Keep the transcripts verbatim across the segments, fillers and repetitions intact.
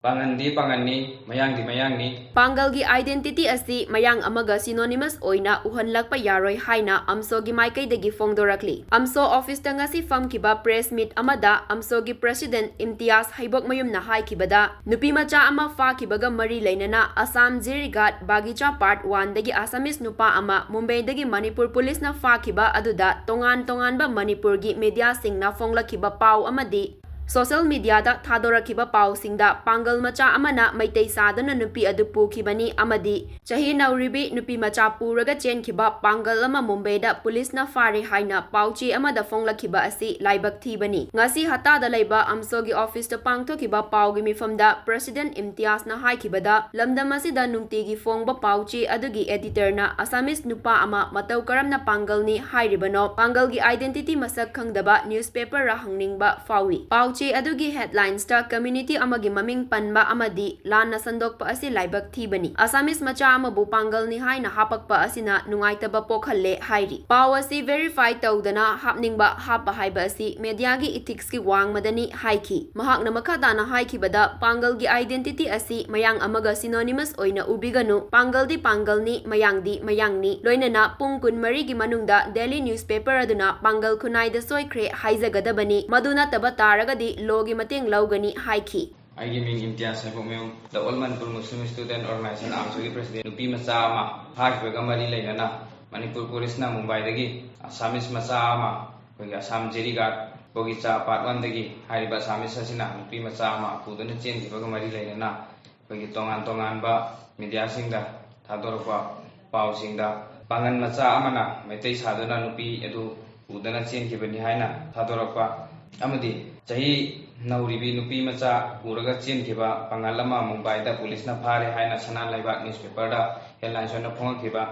ꯄꯥꯉꯟꯗꯤ ꯄꯥꯉꯟꯅꯤ, ꯃꯌꯥꯡꯗꯤ ꯃꯌꯥꯡꯅꯤ꯫ ꯄꯥꯡꯒꯜꯒꯤ identity ꯑꯁꯤ ꯃꯌꯥꯡ ꯑꯃꯒ synonymous ꯑꯣꯏꯅ ꯎꯍꯟꯂꯛꯄ ꯌꯥꯔꯣꯏ ꯍꯥꯏꯅ ꯑꯝꯁꯣꯒꯤ ꯃꯥꯏꯀꯩꯗꯒꯤ ꯐꯣꯡꯗꯣꯔꯛꯂꯤ꯫ ꯑꯝꯁꯣ officeꯇ ꯉꯁꯤ ꯐꯝꯈꯤꯕ press meet ꯑꯃꯗ ꯑꯝꯁꯣꯒꯤ president ꯏꯝꯇꯤꯌꯥꯖ ꯍꯩꯕꯣꯛꯃꯌꯨꯝꯅ ꯍꯥꯏꯈꯤꯕꯗ, ꯅꯨꯄꯤ ꯃꯆꯥ ꯑꯃ ꯐꯥꯈꯤꯕꯒ ꯃꯔꯤ ꯂꯩꯅꯅ ꯑꯁꯥꯝ ꯖꯤꯔꯤꯒꯥꯠ ꯕꯥꯒꯤꯆꯥ part oneꯗꯒꯤ Assamese ꯅꯨꯄꯥ ꯑꯃ ꯃꯨꯝꯕꯩꯗꯒꯤ ꯃꯅꯤꯄꯨꯔ policeꯅ ꯐꯥꯈꯤꯕ ꯑꯗꯨꯗ ꯇꯣꯉꯥꯟ ꯇꯣꯉꯥꯟꯕ ꯃꯅꯤꯄꯨꯔꯒꯤ mediaꯁꯤꯡꯅ ꯐꯣꯡꯂꯛꯈꯤꯕ ꯄꯥꯎ ꯑꯃꯗꯤ social mediaꯗ ꯊꯥꯗꯣꯔꯛꯈꯤꯕ ꯄꯥꯎꯁꯤꯡꯗ ꯄꯥꯡꯒꯜ ꯃꯆꯥ ꯑꯃꯅ ꯃꯩꯇꯩ ꯁꯥꯗꯨꯅ ꯅꯨꯄꯤ ꯑꯗꯨ ꯄꯨꯈꯤꯕꯅꯤ ꯑꯃꯗꯤ ꯆꯍꯤ ꯅꯧꯔꯤꯕꯤ ꯅꯨꯄꯤ ꯃꯆꯥ ꯄꯨꯔꯒ ꯆꯦꯟꯈꯤꯕ ꯄꯥꯡꯒꯜ ꯑꯃ ꯃꯨꯝꯕꯩꯗ policeꯅ ꯐꯥꯔꯦ ꯍꯥꯏꯅ ꯄꯥꯎꯆꯦ ꯑꯃꯗ ꯐꯣꯡꯂꯛꯈꯤꯕ ꯑꯁꯤ ꯂꯥꯏꯕꯛ ꯊꯤꯕꯅꯤ꯫ ꯉꯁꯤ ꯍꯠꯇꯥꯗ ꯂꯩꯕ ꯑꯝꯁꯣꯒꯤ officeꯇ ꯄꯥꯡꯊꯣꯛꯈꯤꯕ ꯄꯥꯎꯒꯤ ꯃꯤꯐꯝꯗ president ꯏꯝꯇꯤꯌꯥꯖꯅ ꯍꯥꯏꯈꯤꯕꯗ, ꯂꯝꯗꯝ ꯑꯁꯤꯗ ꯅꯨꯡꯇꯤꯒꯤ ꯐꯣꯡꯕ ꯄꯥꯎꯆꯦ ꯑꯗꯨꯒꯤ editorꯅ Assamese ꯅꯨꯄꯥ ꯑꯃ ꯃꯇꯧ ꯀꯔꯝꯅ ꯄꯥꯡꯒꯜꯅꯤ ꯍꯥꯏꯔꯤꯕꯅꯣ, ꯄꯥꯡꯒꯜꯒꯤ identity ꯃꯁꯛ ꯈꯪꯗꯕ newspaperꯔ ꯍꯪꯅꯤꯡꯕ ꯐꯥꯎꯏ꯫ ꯄꯥꯎꯆꯦ ꯑꯗꯨꯒꯤ headlinesꯇ community ꯑꯃꯒꯤ ꯃꯃꯤꯡ ꯄꯟꯕ ꯑꯃꯗꯤ ꯂꯥꯟꯅ ꯁꯟꯗꯣꯛꯄ ꯑꯁꯤ ꯂꯥꯏꯕꯛ ꯊꯤꯕꯅꯤ꯫ Assamese ꯃꯆꯥ ꯑꯃꯕꯨ ꯄꯥꯡꯒꯜꯅꯤ ꯍꯥꯏꯅ ꯍꯥꯄꯛꯄ ꯑꯁꯤꯅ ꯅꯨꯡꯉꯥꯏꯇꯕ ꯄꯣꯛꯍꯜꯂꯦ ꯍꯥꯏꯔꯤ꯫ ꯄꯥꯎ ꯑꯁꯤ verify ꯇꯧꯗꯅ ꯍꯥꯞꯅꯤꯡꯕ ꯍꯥꯞꯄ ꯍꯥꯏꯕ ꯑꯁꯤ mediaꯒꯤ ethicsꯀꯤ ꯋꯥꯡꯃꯗꯅꯤ ꯍꯥꯏꯈꯤ꯫ ꯃꯍꯥꯛꯅ ꯃꯈꯥ ꯇꯥꯅ ꯍꯥꯏꯈꯤꯕꯗ, ꯄꯥꯡꯒꯜꯒꯤ identity ꯑꯁꯤ ꯃꯌꯥꯡ ꯑꯃꯒ synonymous ꯑꯣꯏꯅ ꯎꯕꯤꯒꯅꯨ, ꯄꯥꯡꯒꯜꯗꯤ ꯄꯥꯡꯒꯜꯅꯤ, ꯃꯌꯥꯡꯗꯤ ꯃꯌꯥꯡꯅꯤ꯫ ꯂꯣꯏꯅꯅ ꯄꯨꯡ ꯀꯨꯟꯃꯔꯤꯒꯤ ꯃꯅꯨꯡꯗ daily newspaper ꯑꯗꯨꯅ ꯄꯥꯡꯒꯜ ꯈꯨꯟꯅꯥꯏꯗ ꯁꯣꯏꯈ꯭ꯔꯦ ꯍꯥꯏꯖꯒꯗꯕꯅꯤ, ꯃꯗꯨ ꯅꯠꯇꯕ ꯇꯥꯔꯒꯗꯤ lawꯒꯤ ꯃꯇꯦꯡ ꯂꯧꯒꯅꯤ ꯍꯥꯏꯈꯤ꯫ ꯑꯩꯒꯤ ꯃꯤꯡ ꯏꯝꯇꯤꯌꯥꯖ ꯍꯩꯕꯣꯛꯃꯌꯨꯝ, The All Manipur Muslim Student Organisation ꯑꯝꯁꯣꯒꯤ president꯫ ꯅꯨꯄꯤ ꯃꯆꯥ ꯑꯃ ꯐꯥꯈꯤꯕꯒ ꯃꯔꯤ ꯂꯩꯅꯅ ꯃꯅꯤꯄꯨꯔ policeꯅ ꯃꯨꯝꯕꯥꯏꯗꯒꯤ Assamese ꯃꯆꯥ ꯑꯃ ꯑꯩꯈꯣꯏꯒꯤ ꯑꯁꯥꯝ ꯖꯤꯔꯤꯒꯥꯠ ꯕꯣꯒꯤꯆꯥ part oneꯗꯒꯤ ꯍꯥꯏꯔꯤꯕ Assamese ꯑꯁꯤꯅ ꯅꯨꯄꯤ ꯃꯆꯥ ꯑꯃ ꯄꯨꯗꯨꯅ ꯆꯦꯟꯈꯤꯕꯒ ꯃꯔꯤ ꯂꯩꯅꯅ ꯑꯩꯈꯣꯏꯒꯤ ꯇꯣꯉꯥꯟ ꯇꯣꯉꯥꯟꯕ mediaꯁꯤꯡꯗ ꯊꯥꯗꯣꯔꯛꯄ ꯄꯥꯎꯁꯤꯡꯗ ꯄꯥꯡꯒꯜ ꯃꯆꯥ ꯑꯃꯅ ꯃꯩꯇꯩ ꯁꯥꯗꯨꯅ ꯅꯨꯄꯤ ꯑꯗꯨ ꯄꯨꯗꯅ ꯆꯦꯟꯈꯤꯕꯅꯤ ꯍꯥꯏꯅ ꯊꯥꯗꯣꯔꯛꯄ ꯑꯃꯗꯤ ꯆꯍꯤ ꯅꯧꯔꯤꯕꯤ ꯅꯨꯄꯤ ꯃꯆꯥ ꯄꯨꯔꯒ ꯆꯦꯟꯈꯤꯕ ꯄꯥꯡꯒꯜ ꯑꯃ ꯃꯨꯝꯕꯥꯏꯗ policeꯅ ꯐꯥꯔꯦ ꯍꯥꯏꯅ ꯁꯅꯥ ꯂꯩꯕꯥꯛ newspaperꯗ headlines ꯑꯣꯏꯅ ꯐꯣꯡꯉꯛꯈꯤꯕ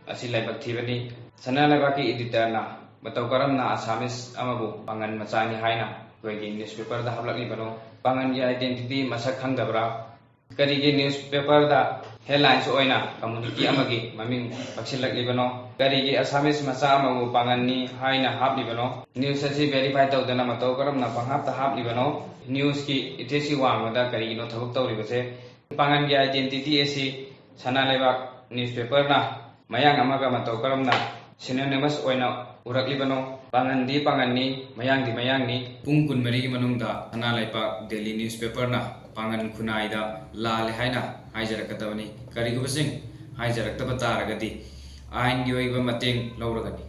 ꯑꯁꯤ ꯂꯥꯏꯕꯛ ꯊꯤꯕꯅꯤ꯫ ꯁꯅꯥ ꯂꯩꯕꯥꯛꯀꯤ editorꯅ ꯃꯇꯧ ꯀꯔꯝꯅ Assamese ꯑꯃꯕꯨ ꯄꯥꯡꯒꯜ ꯃꯆꯥꯅꯤ ꯍꯥꯏꯅ ꯑꯩꯈꯣꯏꯒꯤ newspaperꯗ ꯍꯥꯞꯂꯛꯂꯤꯕꯅꯣ? ꯄꯥꯡꯒꯜꯒꯤ identity ꯃꯁꯛ ꯈꯪꯗꯕ꯭ꯔꯥ? ꯀꯔꯤꯒꯤ ꯅ꯭ꯌꯨꯁꯄꯦꯄꯔꯗ ꯍꯦꯗꯂꯥꯏꯟꯁ ꯑꯣꯏꯅ ꯀꯝꯃꯨꯅꯤꯇꯤ ꯑꯃꯒꯤ ꯃꯃꯤꯡ ꯄꯛꯁꯤꯜꯂꯛꯂꯤꯕꯅꯣ? ꯀꯔꯤꯒꯤ ꯑꯁꯥꯃꯤꯁ ꯃꯆꯥ ꯑꯃꯕꯨ ꯄꯥꯡꯒꯜꯅꯤ ꯍꯥꯏꯅ ꯍꯥꯞꯂꯤꯕꯅꯣ? ꯅ꯭ꯌꯨꯁ ꯑꯁꯤ ꯚꯦꯔꯤꯐꯥꯏ ꯇꯧꯗꯅ ꯃꯇꯧ ꯀꯔꯝꯅ ꯄꯪꯍꯥꯞꯇ ꯍꯥꯞꯂꯤꯕꯅꯣ? ꯅ꯭ꯌꯨꯁꯀꯤ ꯏꯊꯤꯛꯁꯀꯤ ꯋꯥꯡꯃꯗ ꯀꯔꯤꯒꯤꯅꯣ ꯊꯕꯛ ꯇꯧꯔꯤꯕꯁꯦ? ꯄꯥꯡꯒꯜꯒꯤ ꯑꯥꯏꯗꯦꯟꯇꯤꯇꯤ ꯑꯁꯤ ꯁꯅꯥ ꯂꯩꯕꯥꯛ ꯅ꯭ꯌꯨꯁꯄꯦꯄꯔꯅ ꯃꯌꯥꯡ ꯑꯃꯒ ꯃꯇꯧ ꯀꯔꯝꯅ ꯁꯤꯅꯣꯅꯤꯃꯁ ꯑꯣꯏꯅ ꯎꯔꯛꯂꯤꯕꯅꯣ? ꯄꯥꯡꯒꯟꯗꯤ ꯄꯥꯡꯒꯟꯅꯤ, ꯃꯌꯥꯡꯗꯤ ꯃꯌꯥꯡꯅꯤ꯫ ꯄꯨꯡ ꯀꯨꯟꯃꯔꯤꯒꯤ ꯃꯅꯨꯡꯗ ꯁꯅꯥ ꯂꯩꯄꯥꯛ ꯗꯦꯂꯤ ꯅ꯭ꯌꯨꯁꯄꯦꯄꯔꯅ ꯄꯥꯡꯒꯟ ꯈꯨꯟꯅꯥꯏꯗ ꯂꯥꯜꯂꯦ ꯍꯥꯏꯅ ꯍꯥꯏꯖꯔꯛꯀꯗꯕꯅꯤ꯫ ꯀꯔꯤꯒꯨꯝꯕꯁꯤꯡ ꯍꯥꯏꯖꯔꯛꯇꯕ ꯇꯥꯔꯒꯗꯤ ꯑꯥꯏꯟꯒꯤ ꯑꯣꯏꯕ ꯃꯇꯦꯡ ꯂꯧꯔꯒꯅꯤ꯫